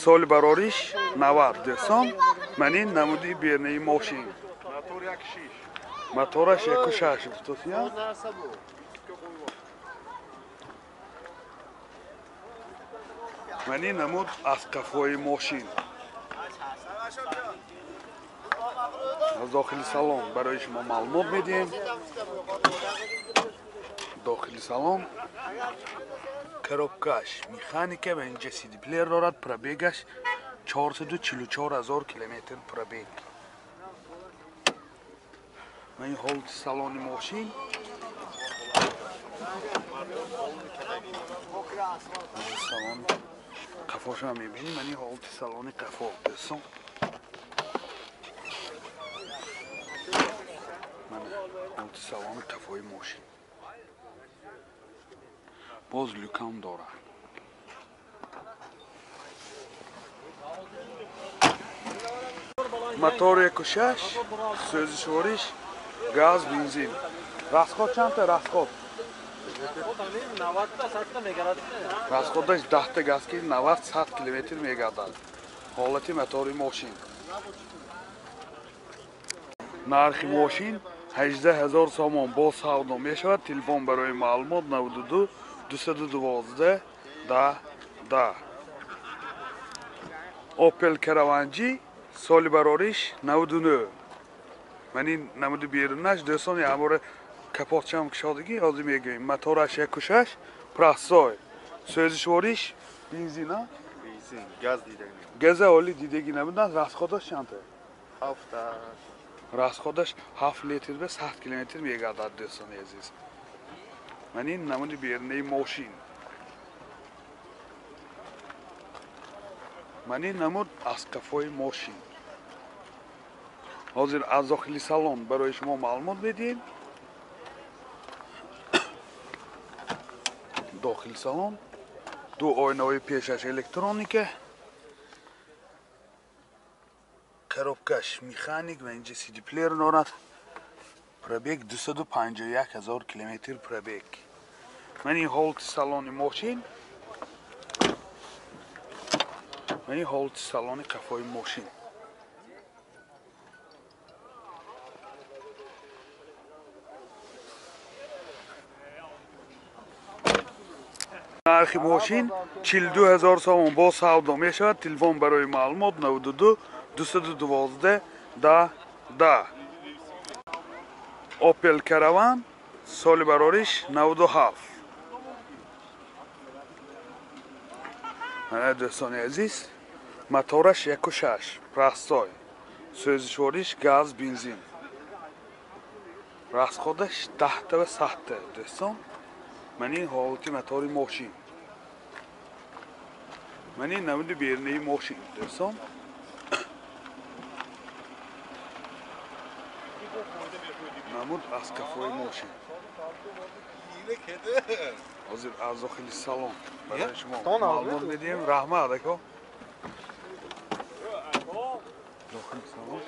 Соли барориш 90 дӯстон. Ман ин намуди бернаи мошин. Мотораш 1.6 гуфтосия. Ман ин намуд аз қафои мошин. Аз дохили салон барои шумо маълумот медиҳем. Дохили салон коробкаш механика ва инҷа CD плеер дорад. Пробегаш 444 000 километр пробег. Ман ин ҳолати салони мошин. Салон қафошам мебинем. Ман ин ҳолати салони қафо дӯстон. Ман ҳолати салони қафои мошин. Боз люкам дорад. Мотор 1.6, сӯзишвориш, газ, бензин. Расход чандта расход? Расходаш 10 газ ки 90-100 километр мегардад. Ҳолати мотори мошин. Нархи мошин 18 000 сомон бо савдо мешавад. Телефон барои маълумот 92 212 10 10. Opel Caravan G соли барориш 99. Ман ин намуди берунаш дӯстон як бора капотчам кушодагӣ ҳозир мегӯем. Мотораш 1.6 простой. Сӯзишвориш бензин, а? Бензин, газ дидагӣ. Газа оли дидагӣ набудан. Расходаш чанд? 7. Расходаш 7 литр ба 100 километр мегардад дӯстони азиз. Ман ин намуди берунаи мошин. Ман ин намуд аз қафои мошин. Ҳозир аз дохили салон барои шумо маълумот медиҳем. Дохили салон ду оинаҳои пешаш электроника, коробкаш механик ва инҷа CD плеер дорад. Пробег 251 000 километр пробег. Ман ин ҳолати салони мошин. Ман ин ҳолати салони қафои мошин. Нархи мошин 42 000 сомон бо савдо мешавад. Телефон барои маълумот 92 212 10 10. Opel Caravan соли барориш 97. Мана дӯстони азиз, мотораш 1.6 простой. Сӯзишвориш газ, бензин. Расходаш 10 ва 100 дӯстон. Ман ин ҳолати мотори мошин. Ман ин намуди берунаи мошин дӯстон. Намуд аз қафои мошин. Ҳозир аз дохили салон барои шумо маълумот медиҳем. Раҳмат ако. Дохили салон.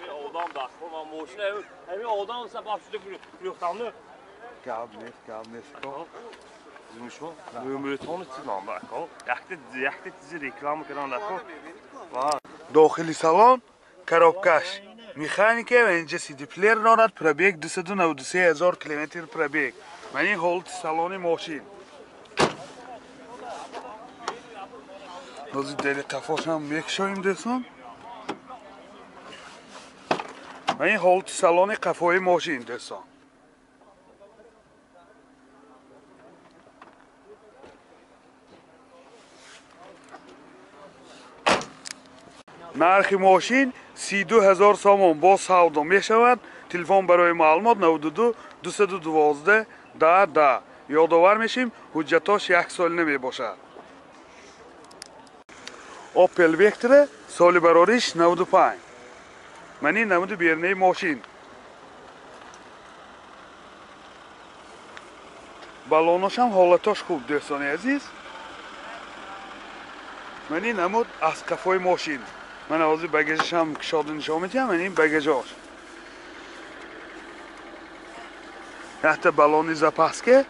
Гап нест, гап нест ко. Дохили салон коробкаш механика ва инҷа CD плеер дорад. Пробег 293 000 километр пробег. Ман ин ҳолати салони мошин. Ҳозир дери қафошам мекушоем дӯстон. Ман ин ҳолати салони қафои мошин дӯстон. Нархи мошин 32 000 сомон бо савдо мешавад. Телефон барои маълумот 92 212 10 10. Ёдовар мешим, ҳуҷҷатош як солина мебошад. Opel Vectra соли барориш 95. Ман ин намуди берунаи мошин. Балоношам ҳолатош хуб дӯстони азиз. Ман ин намуд аз қафои мошин. Ман ҳозир багажашам кушода нишон медиҳам. Ман ин багажош. Якта балони запаска,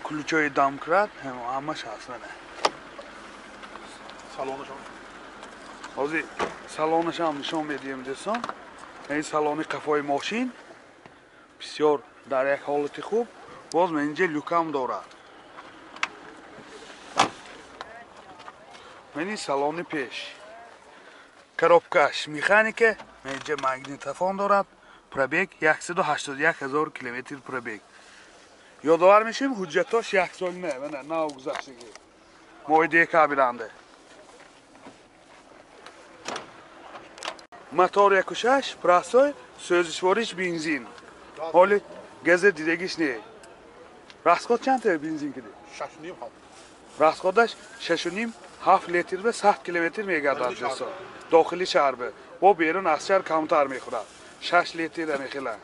ключои домкрат, ҳамаш ҳаст. Мана. Ҳозир салонаш ҳам нишон медиҳем дӯстон. Ин салони қафои мошин бисёр дар як ҳолати хуб. Боз ман инҷа люкам дорад. Ман ин салони пеш. Коробкаш механика, ман инҷа магнитофон дорад. Пробег 181 000 километр пробег. Ёдовар мешавем ҳуҷҷатош як солина, мана нав гузаштагӣ. Моҳи декабранда. Мотор 1.6, простой, сӯзишвориш бензин. Ҳоли газа дидагиш не. Расход чанд бензин киди? 6.5. Расходаш 6.5 литр ба 100 километр мегардад дӯстон. Дохили шаҳр ба. Бо берун аз шаҳр камтар мехӯрад. 6 литр мехӯрад.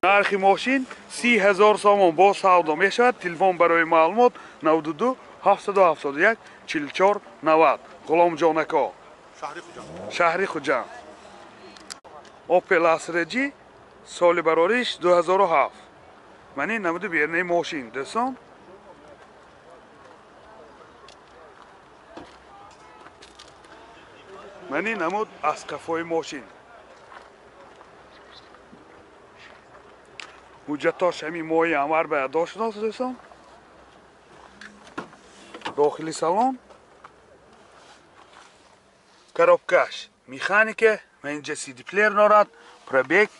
Нархи мошин 30 000 сомон бо савдо мешавад. Телефон барои маълумот 92 771 44 90. Ғуломҷон ака. Шаҳри Хуҷанд. Opel Astra G соли барориш 2007. Ман ин намуди бернаи мошин дӯстон. Ман ин намуд аз қафои мошин. Ҳуҷҷатош ҳамин моҳи январ ба адо шудааст дӯстон. Дохили салон. Коробкаш механика, ман инҷа CD плеер дорад. Пробег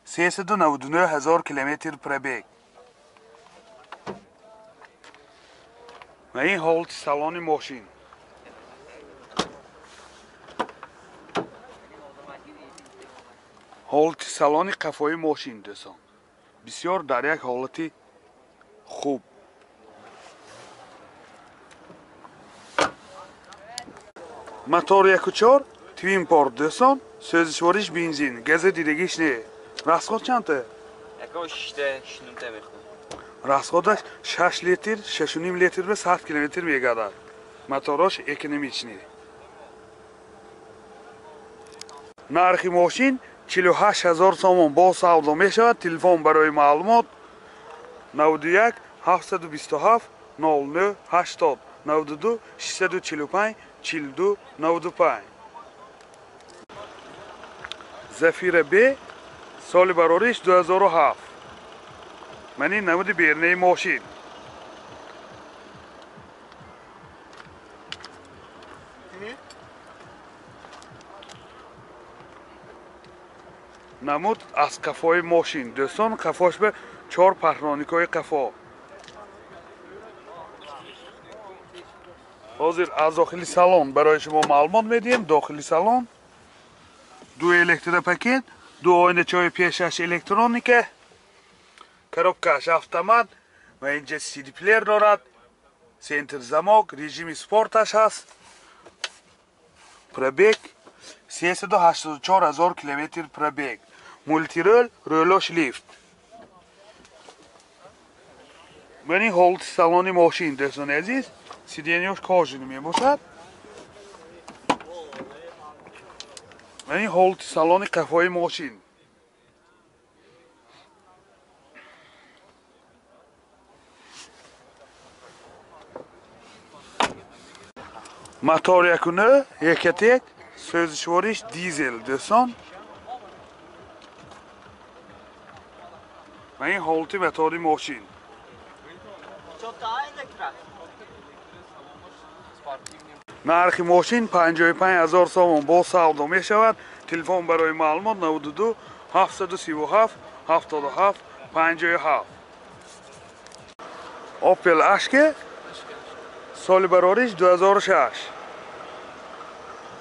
399 000 километр пробег. Ман ин ҳолати салони мошин. Ҳолати салони қафои мошин дӯстон. Бисёр дар як ҳолати хуб. Мотор 1.4 Twin Port дӯстон, сӯзишвориш бензин, газа дидагиш не. Расход чандта? 6.5 мехӯрад. Расходаш 6 литр, 6.5 литр ба 100 километр мегардад. Моторош экономичный. Нархи мошин 48 000 сомон бо савдо мешавад. Телефон барои маълумот 91 727 09 80 92 645 42 95. Зафира Б соли барориш 2007. Ман ин намуди бернаи мошин. Намуд аз қафои мошин. Дӯстон, қафош ба 4 парноникҳои қафо. Ҳозир аз дохили салон барои шумо маълумот медиҳем. Дохили салон ду электропакет, ду оиначаҳои пешаш электроника, коробкаш автомат ва инҷа CD плеер дорад, центр замок, режими спорташ ҳаст. Пробег 384 000 километр пробег. Мултирол, рӯлош лифт. Ман ин ҳолати салони мошин дӯстони азиз. Сиденьяш кожаный мебошад. Ман ин ҳолати салони қафои мошин. Мотор 1.9 Ecotec, сӯзишвориш дизел дӯстон. Ман ин ҳолати мотори мошин. Нархи мошин 55 000 сомон бо савдо мешавад. Телефон барои маълумот 92 737 77 57. Opel Ashke соли барориш 2006.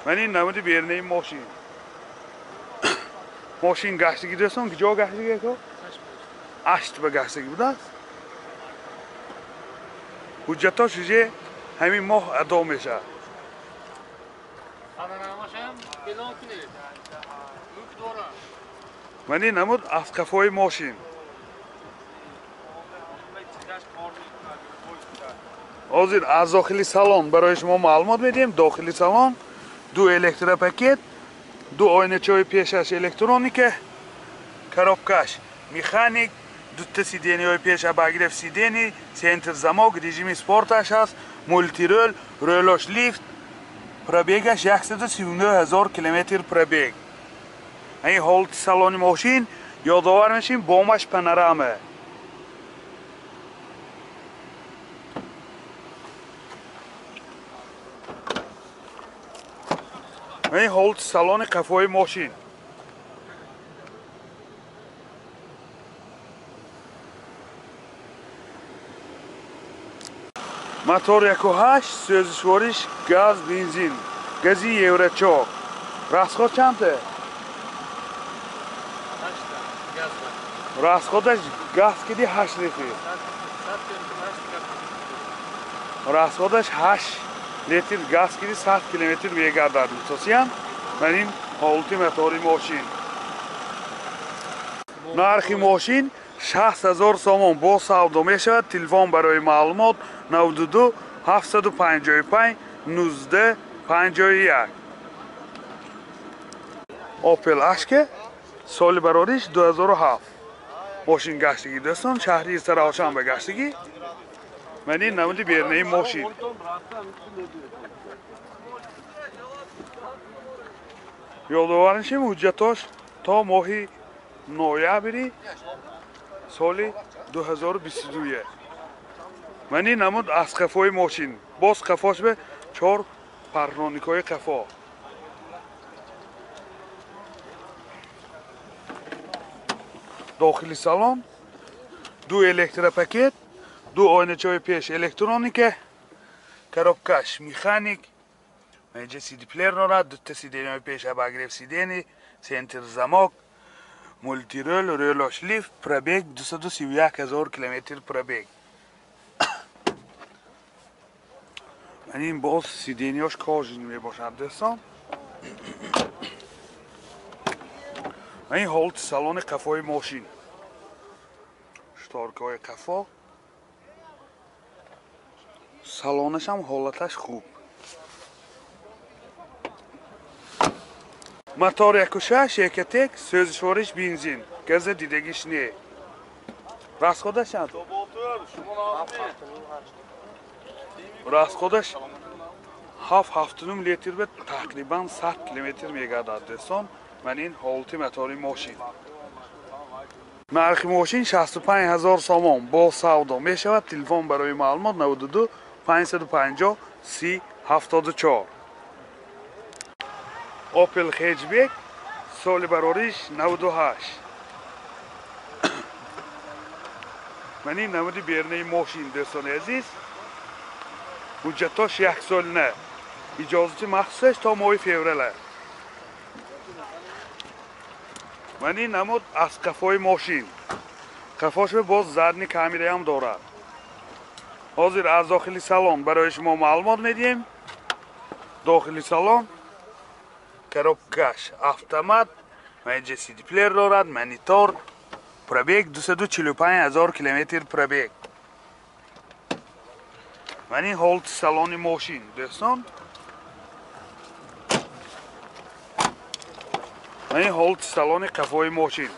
Ман ин намуди бернаи мошин. Мошин гаштагӣ дӯстон, куҷо гаштагӣ ака? Ашт ба гаштагӣ будааст. Ҳуҷҷатош уже ҳамин моҳ адо мешавад. Ман ин намуд аз қафои мошин. Ҳозир аз дохили салон барои шумо маълумот медиҳем. Дохили салон ду электропакет, ду оиначаҳои пешаш электроника, коробкаш механик, дута сиденьяҳои пеш обогрев сидений, центр замок, режими спорташ ҳаст. мультирол, рӯлош лифт, пробегаш 139 000 километр пробег. Ин ҳолати салони мошин ёдовар мешим, бомаш панорама. Ин ҳолати салони қафои мошин. Мотор 1.8, сӯзишвориш газ, бензин, гази Евро 4. Расход чанд? Расходаш газ киди 8 литр. Расходаш 8 литр газ киди 100 километр мегардад. Мутосиям ман ин ҳолати мотори мошин. Нархи мошин 60 000 сомон бо савдо мешавад. Телефон барои маълумот 92 755 19 51. Opel Ashke соли барориш 2007. Мошин гаштагӣ дӯстон, шаҳри Истаравшан ба гаштагӣ. Ман ин намуди бернаи мошин. Ёдовар мешем, ҳуҷҷатош то моҳи ноябри соли 2022. Ман ин намуд аз қафои мошин. Боз қафош ба 4 парроникҳои қафо. Дохили салон ду электропакет, ду ойначаҳои пеш электроника, коробкаш механик, инҷа CD плеер дорад, дута сиденияҳои пеш обогрев сидений, центр замок, мультирол, рӯлош лифт, пробег 231 000 километр пробег. Ин боз сиденияш кожаный мебошад дӯстон. Ин ҳолати салони қафои мошин. Шторкаҳои қафо. Салонаш ҳам ҳолаташ хуб. Мотор 1.6 Ecotec, сӯзишвориш бензин, газа дидагиш не. Расходаш чанд? Расходаш 7.7 литр ба тақрибан 100 километр мегардад дӯстон. Ман ин ҳолати мотори мошин. Нархи мошин 65 000 сомон бо савдо мешавад. Телефон барои маълумот 92 550 30 74. Opel Hatchback соли барориш 98. Ман ин намуди бернаи мошин дӯстони азиз. Ҳуҷҷатош як солина. Иҷозати махсусаш то моҳи феврала. Ман ин намуд аз қафои мошин. Қафош боз задни камераам дорад. Ҳозир аз дохили салон барои шумо маълумот медиҳем. Дохили салон коробкаш автомат, инҷа CD плеер дорад, монитор, пробег 245 000 километр пробег. Ман ин ҳолати салони мошин дӯстон. Ман ин ҳолати салони қафои мошин.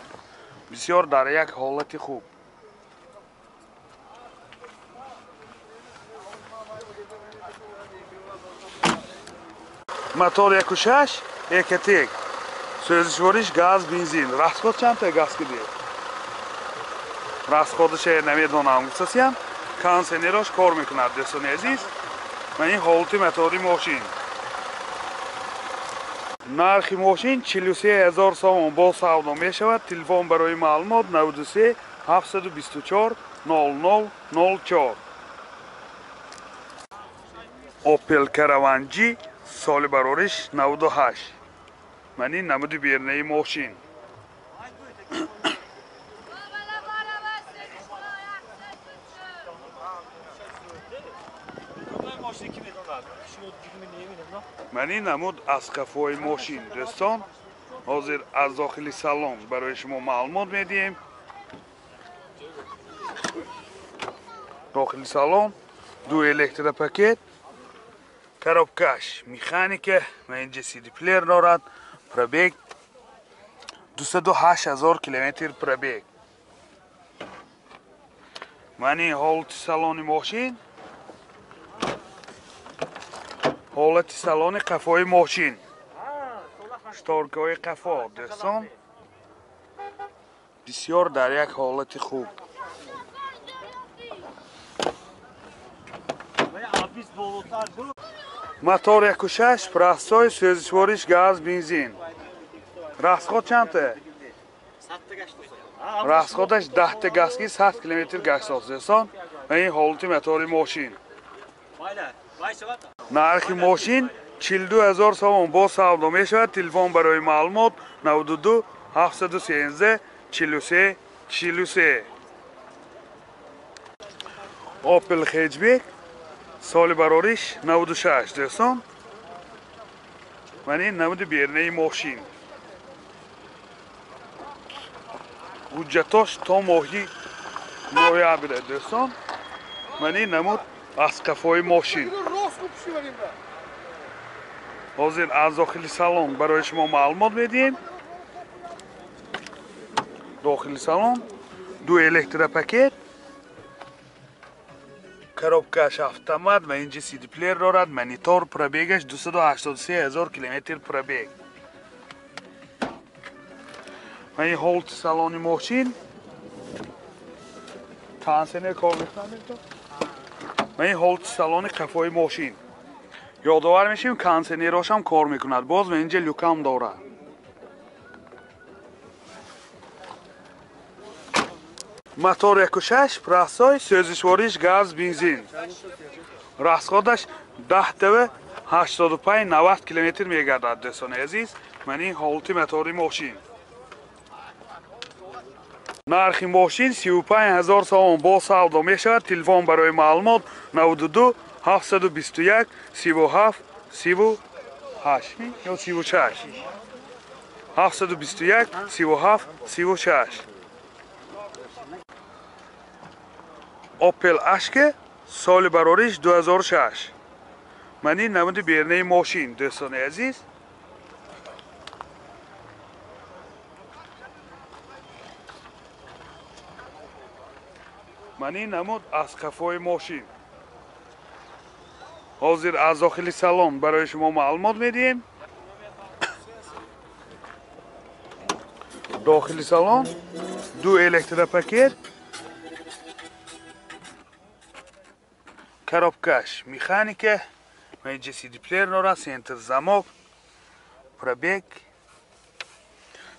Бисёр дар як ҳолати хуб. Мотор 1.6 Ecotec, сӯзишвориш газ, бензин. Расход чанд газ киди? Расходаше намедонам гуфтасиям. Кондиционерош кор мекунад дӯстони азиз. Ман ин ҳолати мотори мошин. Нархи мошин 43 000 сомон бо савдо мешавад. Телефон барои маълумот 93 724 00 04. Opel Caravan G соли барориш 98. Ман ин намуди бернаи мошин. Ман ин намуд аз қафои мошин дӯстон. Ҳозир аз дохили салон барои шумо маълумот медиҳем. Дохили салон ду электропакет, коробкаш механика, инҷа CD плеер дорад, пробег 208 000 километр пробег. Ман ин ҳолати салони мошин. Ҳолати салони қафои мошин. Шторкаҳои қафо дӯстон бисёр дар як ҳолати хуб. Мотор 1.6 простой, сӯзишвориш газ, бензин. Расход чандта? Расходаш 10 газки 100 километр гашт дӯстон. Ин ҳолати мотори мошин. Нархи мошин 42 000 сомон бо савдо мешавад. Телефон барои маълумот 92 713 43 43. Opel Hatchback соли барориш 96 дӯстон. Ман ин намуди бернаи мошин. Ҳуҷҷатош то моҳи ноябр дӯстон. Ман ин намуд аз қафои мошин. Ҳозир аз дохили салон барои шумо маълумот медиҳем. Дохили салон ду электропакет, коробкаш автомат ва инҷа CD-плеер дорад, монитор, пробегаш 283 000 километр пробег. Ва ин ҳолати салони мошин. Кондиционер кор мекунад. Ва ин ҳолати салони қафои мошин. Ёдовар мешавем, кондиционерҳошам кор мекунад. Боз ва инҷа люкам дорад. Мотор 1.6 простой, сӯзишвориш газ, бензин. Расходаш 10 85 90 километр мегардад дӯстони азиз. Ман ин ҳолати мотори мошин. Нархи мошин 35 000 сомон бо савдо мешавад. Телефон барои маълумот 92 721 37 38 ё 36 721 37 36. Opel Ashke соли барориш 2006. Ман ин намуди бернаи мошин дӯстони азиз. Ман ин намуд аз қафои мошин. Ҳозир аз дохили салон барои шумо маълумот медиҳем. Дохили салон ду электропакет, коробкаш механика, ва инҷа CD-плеер дорад, центр замок, пробег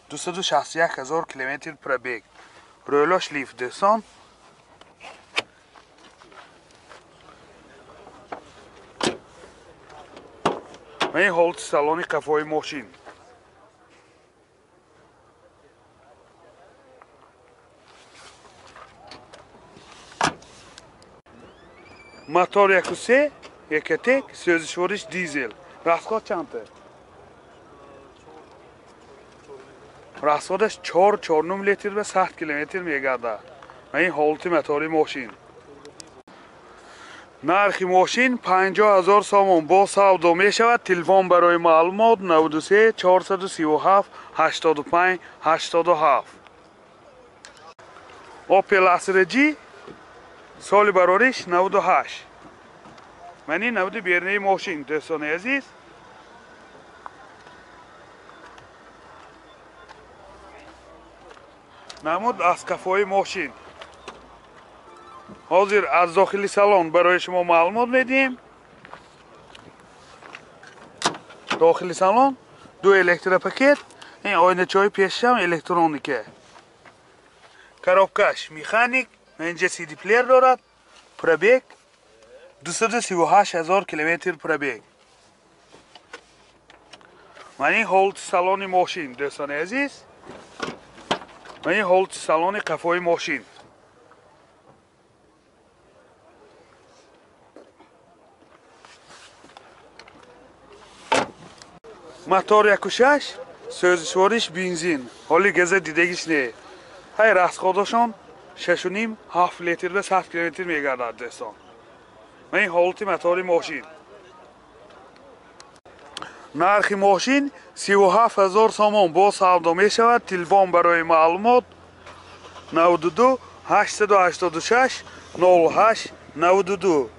261 000 километр пробег. Рӯлош лифт дӯстон. Ва ин ҳолати салони қафои мошин. Мотор 1.3 Ecotec, сӯзишвориш дизел. Расход чандта? Расходаш 4.4 литр ва 100 километр мегардад. Ва ин ҳолати мотори мошин. Нархи мошин 50 000 сомон бо савдо мешавад. Телефон барои маълумот 93 437 85 87. Opel Astra G соли барориш 98. Ман ин намуди бернаи мошин дӯстони азиз. Намуд аз қафои мошин. Ҳозир аз дохили салон барои шумо маълумот медиҳем. Дохили салон ду электропакет, ин оиначаҳои пешам электроника. Коробкаш механик, инҷа CD-плеер дорад, пробег 238 000 километр пробег. Ман ин ҳолати салони мошин дӯстони азиз. Ман ин ҳолати салони қафои мошин. Мотор 1.6 сӯзишвориш бензин. Ҳоли газа дидагиш не. Ҳай расходашон 6.5 7 литр ва 100 километр мегардад дӯстон. Ман ин ҳолати мотори мошин. Нархи мошин 37 000 сомон бо савдо мешавад. Телефон барои маълумот 92 886 08 92.